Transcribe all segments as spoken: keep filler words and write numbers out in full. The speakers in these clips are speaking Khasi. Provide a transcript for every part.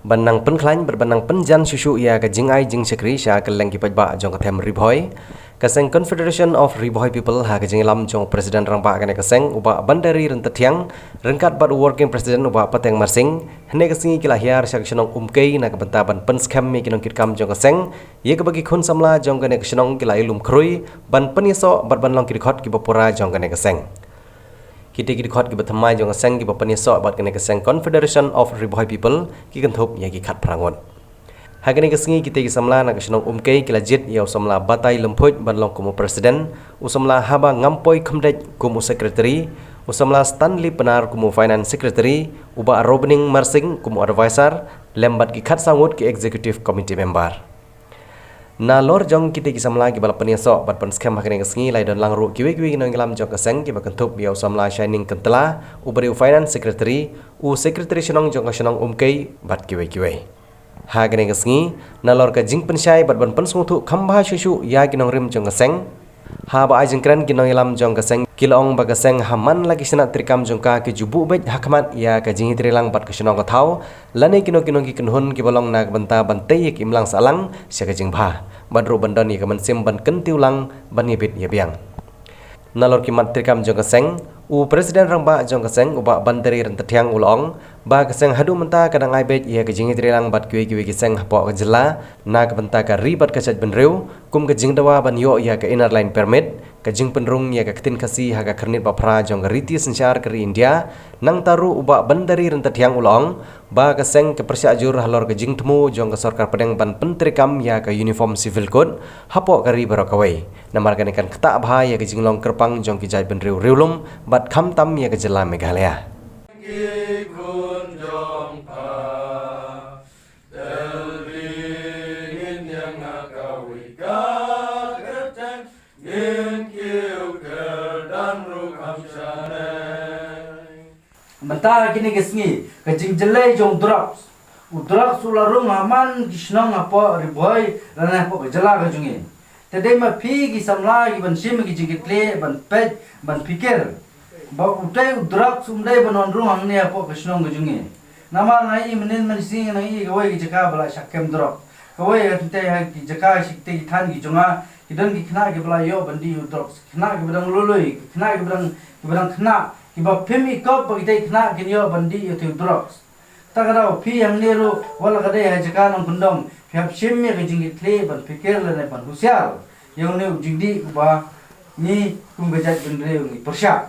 Ban nang pynkhlaiñ bad ban nang pynjan shuh shuh ïa ka jingai jingshakri sha kylleng ki paidbah jong ka them Ri Bhoi, ka seng Confederation of Ri Bhoi People ha ka jingïalam jong u President Rangbah kane ka seng u Bah Bandari Ryntathiang ryngkat bad u Working President u Bah Pateng Marsing, hynne ka sngi ki la hiar sha ka shnong Umkei na ka bynta ban pynskhem ïa ki nongkitkam jong ka seng ïa kaba ki khun samla jong kane ka shnong ki la ïalum khrui ban pynïasoh bad ban long ki dkhot kiba pura jong kane ka seng. Kitei ki dkhot kiba thymmai jong ka seng kiba pynïasoh bad kane ka seng Confederation of Ri Bhoi People ki kynthup ïa ki khatphra ngut. Ha kane ka sngi kitei ki samla na ka shnong Umkei ki la jied ïa u samla Batai Lymphuid ban long kum u President, u samla Haba Ngampoi Khymdeit kum u Secretary, u samla Stanley Pnar kum u Finance Secretary, u Bah Robning Marsing kum u Advisor, lem bad ki khatsaw ngut ki Executive Committee Member. Nalor jong kitei ki samla kiba la pynïasoh bad pynskhem ha kane ka sngi la ïadon lang ruh kiwei kiwei ki nongïalam jong ka seng kiba kynthup ïa u samla Shining Kyntla uba dei u Finance Secretary, u Secretary Shnong jong ka shnong Umkei bad kiwei kiwei. Ha kane ka sngi, nalor ka jingpynshai bad ban pynsngewthuh kham bha shuh shuh ïa ki nongrim jong ka seng, haba ai jingkren ki nongïalam jong ka seng ki la ong ba ka seng ha man la ki shnat treikam jong ka ki ju buh beit ha khmat ïa ka jingïatreilang bad ka shnong ka thaw lane kino kino ki kynhun kiba long na ka bynta ban tei ïa ka imlang sahlang sha ka jingbha bad ruh ban don ïa ka mynsiem ban kyntiew lang ban ïabit ïabiang. Nalor ki mat treikam jong ka seng, u President Rangbah jong ka seng u Bah Bandari Ryntathiang u la ong ba ka seng haduh mynta ka dang ai beit ïa ka jingïatreilang bad kiwei kiwei ki seng hapoh ka jylla na ka bynta ka ri bad ka jaitbynriew, kum ka jingdawa ban ïoh ïa ka Inner Line Permit, ka jingpynrung ïa ka ktien Khasi ha ka khyrnit ba phra jong ka riti synshar ka ri India. Nangta ruh u Bah Bandari Ryntathiang u la ong ba ka seng ka pyrshah jur halor ka jingthmu jong ka sorkar pdeng ban pyntreikam ïa ka Uniform Civil Code hapoh ka ri baroh kawei, namar kane kan ktah bha ïa ka jinglong kyrpang jong ki jaitbynriew riewlum bad khamtam ïa ka jylla Meghalaya. Mynta ha kine ki sngi ka jingjyllei jong u drugs, u drugs u la rung ha man ki shnong hapoh Ri Bhoi lane hapoh ka jylla ka jong ngi. Te dei ma phi ki samla ki ban shim ki jingkitkhlieh, ban peit, ban phikir ba utei u drugs um dei ban wan rung hangne hapoh ka shnong ka jong ngi. Namar nga i mynnin mynsngi nga i kawei ka jaka ba la shah kem drugs. Kawei ka tynte ha ki jaka shi tei ki than ki jong nga ki don ki khynnah kiba la ïoh ban dih ïa u drugs. Khynnah kiba dang lui lui, khynnah kiba dang, kiba dang khynnah, kiba phim i kop ba kitei ki khynnah kin ïoh ban dih ïa utei u drugs. Ta ka daw phi hangne ruh wat la ka dei ha jaka nongkyndong, phi hap shim ïa ka jingkitkhlieh ban phikir lane ban husiar ïa une u jingdih uba ngi kum ka jaitbynriew ngi pyrshah.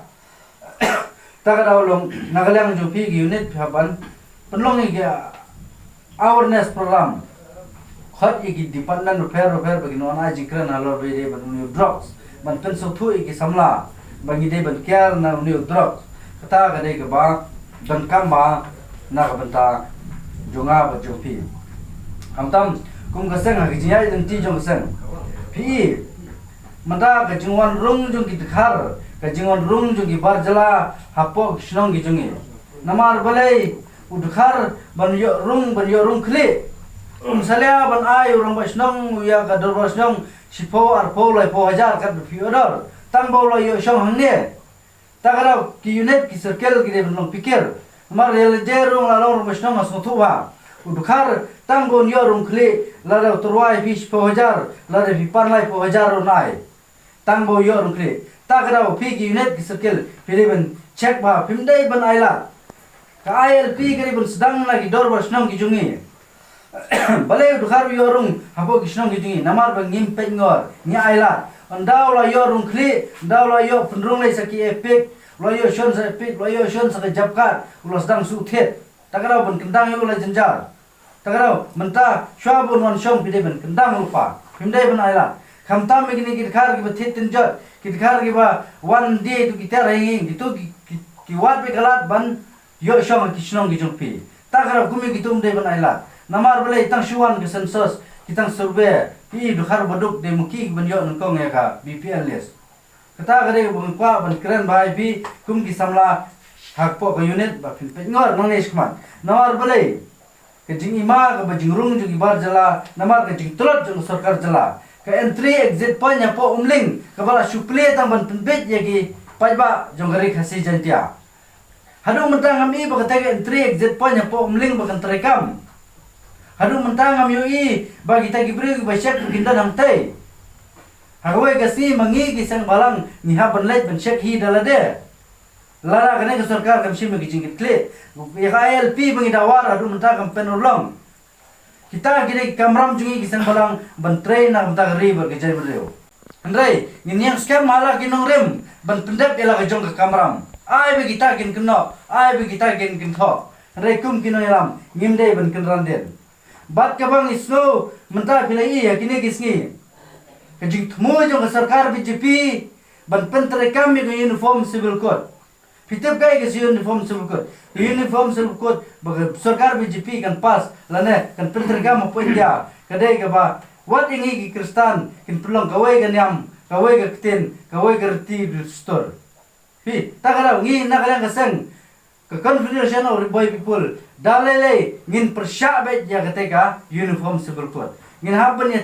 Ta ka daw long na ka liang jong phi ki unit phi hap ban pynlong ïa ki awareness program. Khot ïa ki department bapher bapher ba kin wan ai jingkren halor ba ïadei bad une u drugs, ban pynsngewthuh ïa ki samla ba ngi dei ban kiar na une u drugs. Kata ka dei kaba donkam bha na ka bynta jong nga bad jong phi. Khamtam kum ka seng ha ka jingïaid lynti jong ka seng, phi i mynta ka jingwan rung jong ki dkhar, ka jingwan rung jong ki bar jylla hapoh ki shnong ki jong ngi. Namar balei u dkhar ban ïoh rung, ban ïoh rung khlieh? Um salia ban ai u rangbah shnong ïa ka dorbar shnong shiphew, arphew, laiphew hajar katba phi order, tang ba u la ïoh shong hangne. Ta ka daw ki unit ki circle ki dei ban long phikir. Namar ïa lade ruh nga long rangbah shnong nga sngewthuh ba u dkhar tang ba un ïoh rung khlieh, lada u tyrwa ïa phi shiphew hajar, lada phi pan laiphew hajar un ai. Tang ba u ïoh rung khlieh. Ta ka daw phi ki unit ki circle phi dei ban check ba phim dei ban ailad. Ka I L P ka dei ban sdang na ki dorbar shnong ki jong ngi. Balei u dkhar u ïoh rung hapoh ki shnong ki jong ngi? Namar ba ngim peit ngor, ngi ailad. Ynda u la ïoh rung khlieh, ynda u la ïoh pynrung lei sa ki EPIC, u la ïoh shon sa EPIC, u la ïoh shon sa ka job card, u la sdang shu thied. Ta ka daw ban kyndang ïa u la jynjar. Ta ka daw mynta shuwa ba un wan shong phi dei ban kyndang lypa, phim dei ban ailad. Khamtam ïa kine ki dkhar kiba thied tynjot, ki dkhar kiba wan die tu ki tiar ha ïing, kitu ki, ki, ki wad beit ka lad ban ïoh shong ha ki shnong ki jong phi. Ta ka daw kum ïa kitu ym dei ban ailad. Namar balei? Tang shu wan ka census, ki tang survey, phi i dkhar ba duk dei ma ki kiban ïoh nyngkong ïa ka B P L list. Kata ka dei kaba nga kwah ban kren bha ïa phi kum ki samla hapoh ka unit ba phin peit ngor nangne shakhmat. Namar balei? Ka jingima kaba jingrung jong ki bar jylla namar ka jingtlot jong ka sorkar jylla. Ka entry exit point hapoh Umling kaba la shu plie tang ban pynbeit ïa ki paidbah jong ka Ri Khasi Jaiñtia. Haduh mynta ngam i ba kata ka entry exit point hapoh Umling ba kan treikam. Haduh mynta ngam ïohi ba kita ki briew kiba check kin don hangtei. Ha kawei ka sngi ma ngi ki seng balang ngi hap ban leit ban check hi da lade. Lada kane ka sorkar kam shim ïa ki jingkitkhlieh, ïa ka I L P ba ngi da war haduh mynta kam pynurlong. Kita ki dei ki kamram jong ngi ki seng balang ban trei na ka bynta ka ri bad ka jaitbynriew. Hynrei ngin ïeng skhem ha la ki nongrim ban pyndep ïa la ka jong ka kamram. Ai ba kita kin kynnoh, ai ba kita kin kynthoh. Hynrei kum ki nongïalam ngim dei ban kynran dien. Bad kaba ngi sngew mynta phi la ïohi ha kine ki sngi, ka jingthmu jong ka sorkar B J P ban pyntreikam ïa ka Uniform Civil Code. Phi tip kaei ka Uniform Civil Code? Uniform Civil Code ba ka sorkar B J P kan pass lane kan pyntreikam hapoh India, ka dei kaba wat ïa ngi ki Khristan kin pynlong kawei ka niam, kawei ka ktien, kawei ka riti dustur. Phi, ta ka daw ngi na ka liang ka seng ka Confederation of Ri Bhoi People da lei lei ngin pyrshah beit ïa kata ka Uniform Civil Code. Ngin hap ban ïa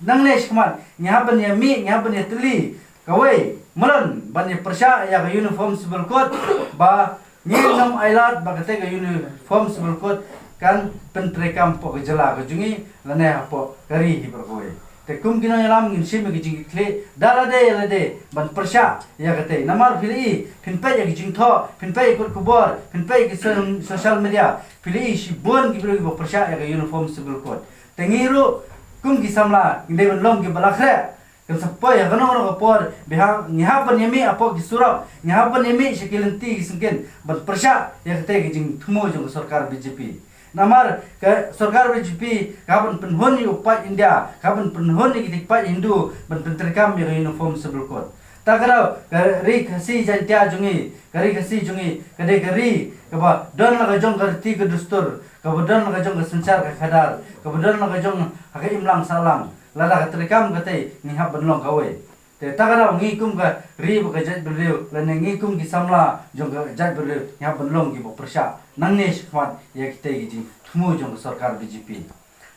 nangne shakhmat, ngi hap ban ïa mih, ngi hap ban ïa tylli kawei, mlien ban ïa pyrshah ïa ka Uniform Civil Code ba ngin ym ailad ba kata ka Uniform Civil Code kan pyntreikam hapoh ka jylla ka jong ngi lane hapoh ka ri hi baroh kawei. Te kum ki nongïalam ngin shim ïa ka jingkitkhlieh da lade ïa lade ban pyrshah ïa kata. Namar phi la i, phin peit ïa ka jingthoh, phin peit ïa ka khubor, phin peit ïa ka so-, social media, phi la i shibun ki briew kiba pyrshah ïa ka Uniform Civil Code. Te ngi ruh kum ki samla ngi dei ban long kiba la khreh. Kan sa poi ha kano kano ka por, ba ngi hap ban ïa mih hapoh ki surok, ngi hap ban ïa mih sha ki lynti ki syngkien ban pyrshah ïa kata ka jingthmu jong ka sorkar B J P. Namar ka sorkar B J P ka hap ban pynhun ïa u paid India, ka hap ban pynhun ïa kita ki paid Hindu ban pyntreikam ïa ka Uniform Civil Code. Ta ka daw ka ri Khasi Jaiñtia jong ngi, ka ri Khasi jong ngi ka dei ka ri kaba don la ka jong ka riti ka dustur, kaba don la ka jong ka synshar ka khadar, kaba don la ka jong ha ka imlang sahlang. Lada ka treikam kata ngi hap ban long kawei. Te ta ka daw ngi kum ka ri bad ka jaitbynriew lane ngi kum ki samla jong ka jaitbynriew ngi hap ban long kiba pyrshah nangne shakhmat ïa kita ki jingthmu jong ka sorkar B J P.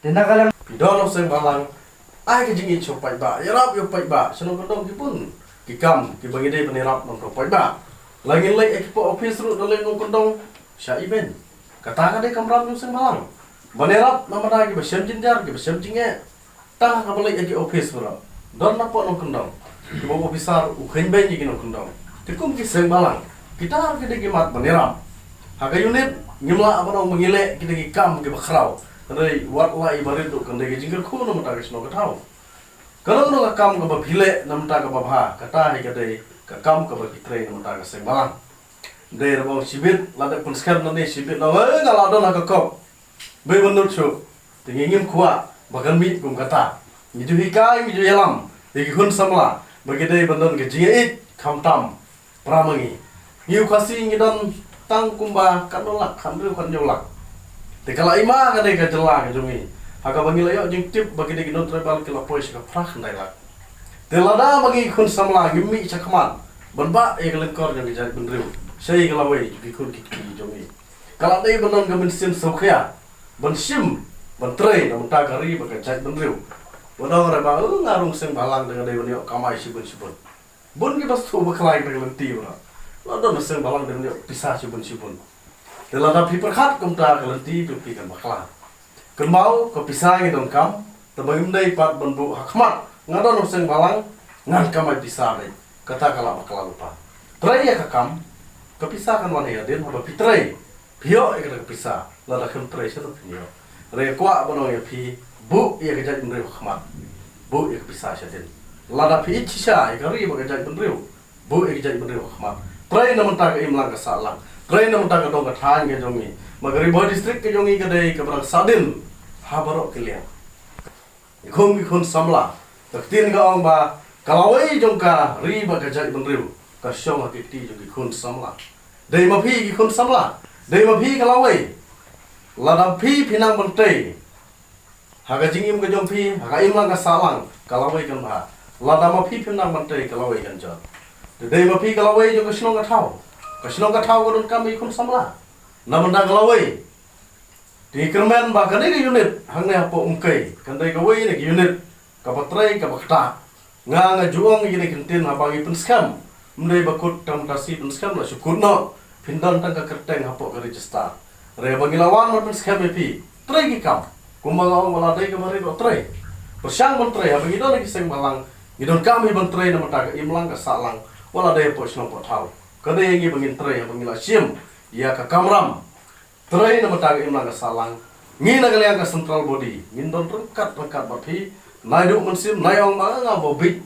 Te na ka liang phi don u seng balang, ai ka jingïeit sha u paidbah, ïarap ïa u paidbah, sha nongkyndong ki bun ki kam kiba ngi dei ban ïarap nongkyndong paidbah. La ngin leit ha ki office ruh da leit nongkyndong sha event. Kata ka dei kamram jong u seng balang ban ïarap na bynta kiba shem jynjar kiba shem jingeh. Tang ha kaba leit ha ki office baroh don na pdeng nongkyndong, kiba u officer u kheiñ beiñ ïa ki nongkyndong. Te kum ki seng balang kita ruh ki dei ki mat ban ïarap. Ha ka unit ngim lah ban ong ba ngi leh kita ki kam kiba khraw. Hynrei wat la i barit ruh kan dei ka jingkyrkhu na bynta ka shnong ka thaw. Ka long ka kam kaba phi leh na bynta kaba bha, kata hi ka dei ka kam kaba phi trei na bynta ka seng balang. Dei re ba ong shibit la dep pynskhem nangne shibit la ong, eh, nga la don ha ka kop. Bei ban nud shuh. Te ngi ngim kwah ba kan mih kum kata. Ngi ju hikai, ngi ju ïalam ïa ki khun samla ba ki dei ban don ka jingïeit khamtam para ma ngi. Ngi u Khasi ngi don tang kumba katno lak, khathynriew khathynñiew lak. Te ka la i ma ka dei ka jylla ka jong ngi ha kaba ngi la ïoh jingtip ba ki dei ki non tribal ki la poi sha ka phra khyndai lak. Te lada ba ngi khun samla ngim mih shakhmat ban bah ïa ka lyngkor jong ka jaitbynriew, shaei ka lawei ki khun ki kti jong ngi. Ka la dei ban don ka mynsiem sngewkhia ban shim ban trei na bynta ka ri bad ka jaitbynriew. Wat ong re ba, eh, nga ruh seng balang te nga dei ban ïoh kamai shibun shibun. Bun kiba sngewbha khlaiñ ka lynti ba la don seng balang dei ban ïoh pisa shibun shibun. Te lada phi pyrkhat kumta ka lynti to phi kan bakla. Kynmaw ka pisa ngi donkam, te ba ngim dei pat ban buh ha khmat. Nga don u seng balang ngan kamai pisa beit. Kata ka la bakla lypa. Trei ïa ka kam, ka pisa kan wan ïa hadien haba phi trei. Phi ïoh ïa kata ka pisa, lada khlem trei sha to phin ïoh. Re kwah ban ong ïa phi, buh ïa ka jaitbynriew ha khmat. Buh ïa ka pisa shadien. Lada phi ïeit shisha ïa ka ri bad ka jaitbynriew, buh ïa ka jaitbynriew ha khmat. Trei na bynta ka imlang ka sahlang. Trei na bynta ka dong ka thaiñ ka jong ngi. Ma ka Ri Bhoi District ka jong ngi ka dei kaba dang sahdien ha baroh ki liang. Kum ki khun samla, ka ktien ka ong ba ka lawei jong ka ri bad ka jaitbynriew ka shong ha ki kti jong ki khun samla. Dei ma phi ki khun samla, dei ma phi ka lawei. Lada phi phi nang ban tei ha ka jingim ka jong phi, ha ka imlang ka sahlang, ka lawei kan bha. Lada ma phi phi nang ban tei, ka lawei kan jot. Te dei ma phi ka lawei jong ka shnong ka thaw. Ka shnong ka thaw ka donkam ïa ki khun samla na bynta ka lawei. Te ngi kyrmen ba kane ka unit hangne hapoh Umkei kan dei kawei na ki unit kaba trei kaba ktah. Nga nga ju ong ïa kine ki ktien haba ngi pynskhem. Ym dei ba kut tang mutasi pynskhem la shu kut noh. Phin don tang ka kyrteng hapoh ka register. Re ba ngi la wan ban pynskhem ïa phi. Trei ki kam. Kumba nga ong, wat la dei kaba rit, wat trei. Pyrshang ban trei, haba ngi don ha ki seng bhalang, ngi donkam hi ban trei na ka bynta ka imlang ka sahlang, wat la dei hapoh shnong hapoh thaw. Ka dei ïa ngi ba ngin trei, haba ngi la shim ïa ka kamram trei na ka bynta ka imlang ka sahlang, ngi na ka liang ka central body ngin don ryngkat ryngkat bad phi. Naduh mynsiem, nai ong ba nga ba bieit,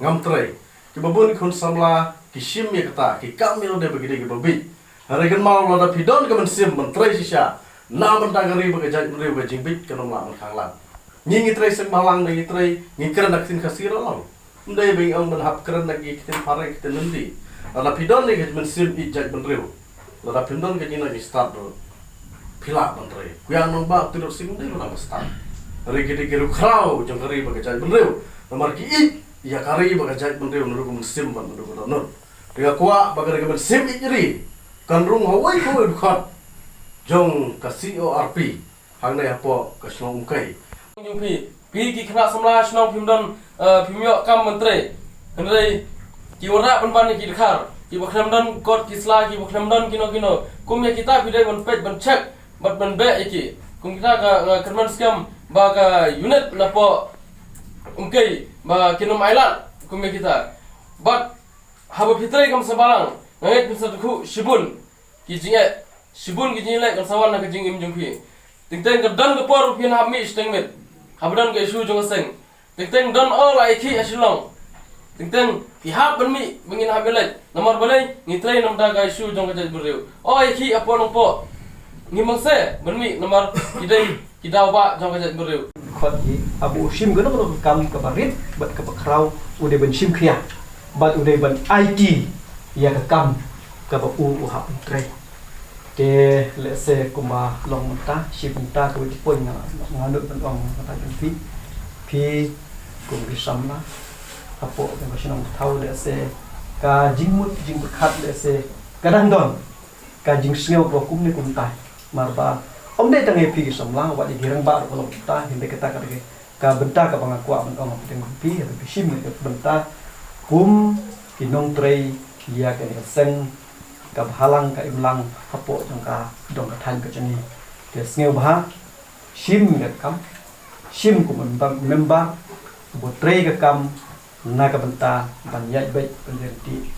ngam trei. Kiba bun ki khun samla ki shim ïa kata, ki kam ïa lade ba ki dei kiba bieit. Hynrei kynmaw, lada phi don ka mynsiem ban trei shisha na ka bynta ka ri bad ka jaitbynriew, ka jingbieit kan ym lah ban khanglad. Ngi, ngi trei seng bhalang, ngi trei, ngi kren da ka ktien Khasi ruh long. Ym dei ba ngi ong ban hap kren da ki ktien phareng, ktien lynti. Lada phi don ïa ka mynsiem ïeit jaitbynriew, lada phim don ka jingnoh jingstad ruh, phi lah ban trei. Ku Ïang Nongbah Tirot Sing, ym dei ba la ban stad. Hynrei ki dei ki riewkhraw jong ka ri bad ka jaitbynriew. Namar ki ïeit ïa ka ri bad ka jaitbynriew naduh ka mynsiem bad naduh ka dohnud. Te nga kwah ba ka dei ka mynsiem ïeit ri kan rung ha uwei pa uwei u dkhot jong ka C O R P hangne hapoh ka shnong Umkei. Jong phi, phi ki khynnah samla shnong, phim don, eh, phim ïoh kam ban trei. Hynrei ki wanrah pynban ïa ki dkhar, kiba khlem don kot ki sla, kiba khlem don kino kino. Kum ïa kita phi dei ban peit, ban check bad ban beh ïa ki. Kum kita ka, ka kyrmen skhem ba ka unit napoh Umkei ba kin ym ailad kum ïa kita. Bad haba phi trei kam sa balang, nga ngeit phin sa khuh shibun ki jingeh, shibun ki jingeh kan sa wan na ka jingim jong phi. Teng teng ka don ka por phin hap mih shiteng miet haba don ka issue jong ka seng. Teng teng don, o, la ïa khih ha Shillong. Teng teng phi hap ban mih ba ngin hap ïaleit. Namar balei? Ngi trei na ka bynta ka issue jong ka jaitbynriew. O, ïa khih hapoh Nongpoh. Ngim ong se ban mih namar ki dei ki daw ba jong ka jaitbynriew. Khot hi, haba u shim kano kano ka kam kaba rit bad kaba khraw, u dei ban shim khia bad u dei ban aiti ïa ka kam kaba u, u hap ban trei. Te lehse kumba long mynta, shi bynta kawei ka point nga, nga nud ban ong mynta jong phi. Phi kum ki samla hapoh ka shnong ka thaw, lehse ka jingmut jingpyrkhat lehse ka dang don ka jingsngew ba kumne kumtai. Namar ba ym dei tang ïa phi ki samla, wat ïa ki rangbah ruh ka long kumta. Hynrei kata ka dei ka bynta kaba nga kwah ban ong ha pdeng jong phi, haba phi shim ïa ka bynta kum ki nongtrei ïa kane ka seng, ka bhalang ka imlang hapoh jong ka dong ka thaiñ ka jong ngi. Te sngewbha shim ïa ka kam, shim kum u member, member uba trei ka kam na ka bynta ban ïaid beit ban lynti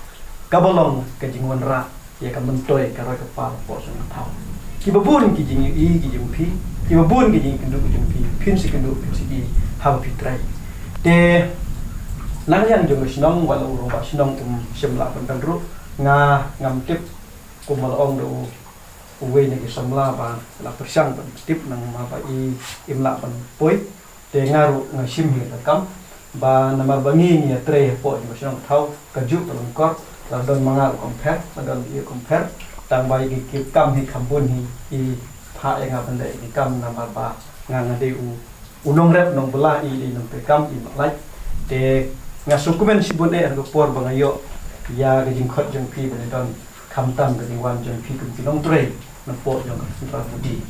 kaba long ka jingwanrah ïa ka myntoi ka roi ka par hapoh shnong ka thaw. Kiba bun ki jingïohi ki jong phi, kiba bun ki jingkynduh ki jong phi, phin sa kynduh, phin sa ïohi haba phi trei. Te na ka liang jong ka shnong, wat la u rangbah shnong um shym lah ban don ruh, nga ngam tip, kumba la ong da u uwei na ki samla ba la pyrshang ban tip, nangma ba i im lah ban poi. Te nga ruh nga shim hi ka kam ba namar ba ngi ngi ïatrei hapoh jong ka shnong ka thaw, kajuh ka lyngkor, la don ma nga ruh kam pher, la don ïa u kam pher. Tang ba ïa ki, ki kam hi kham bun hi i phah ïa nga ban leh ïa ki kam namar ba nga nga dei u, u nongrep nongbylla, i dei nongtrei kam, i mat lait. Te nga sngewkmen shibun eh ha ka por ba nga ïoh ïa ka jingkhot jong phi ba ngi don khamtam ka jingwan jong phi kum ki nongtrei napoh jong ka central body.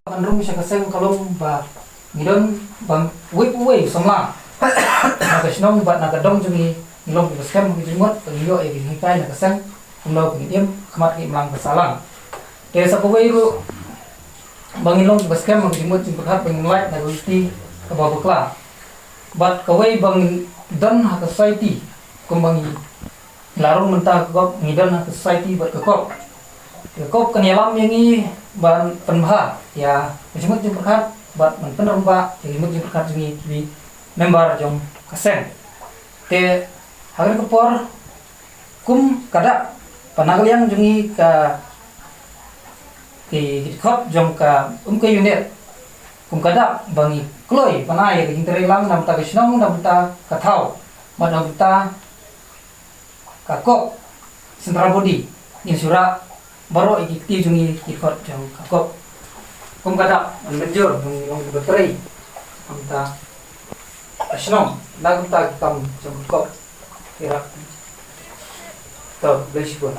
Ban rung sha ka seng ka long ba ngi don ba uwei pa uwei u samla na ka shnong bad na ka dong jong ngi, ngi long kiba skhem ha ka jingmut ba ngi ïoh ïa ka jinghikai na ka seng kumno ba ngin im ha khmat ka imlang ka sahlang. Te sa kawei ruh ba ngin long kiba skhem ha ka jingmut jingpyrkhat ba ngin lait na ka luti kaba bakla. Bad kawei ba ngin don ha ka society, kumba ngi la rung mynta ha ka kop, ngi don ha ka society bad ka kop. Ka kop kan ïalam ïa ngi ban pynbha ïa ka jingmut jingpyrkhat bad ban pynrangbah ïa ka jingmut jingpyrkhat jong ngi ki member jong ka seng. Te ha kane ka por kum ka dak, ba na ka liang jong ngi ka, ki, ki dkhot jong ka Umkei unit, kum ka dak ba ngi kloi ban ai ïa ka jingtrei lang na bynta ka shnong, na bynta ka thaw bad na bynta ka kop, central body, ngin shu rah baroh ïa ki kti jong ngi, ki dkhot jong ka kop. Kum ka dak ban mynjur ba ngi long kiba trei na bynta ka shnong, na bynta ki kam jong ka kop. Ki rah. To, khublei shibun.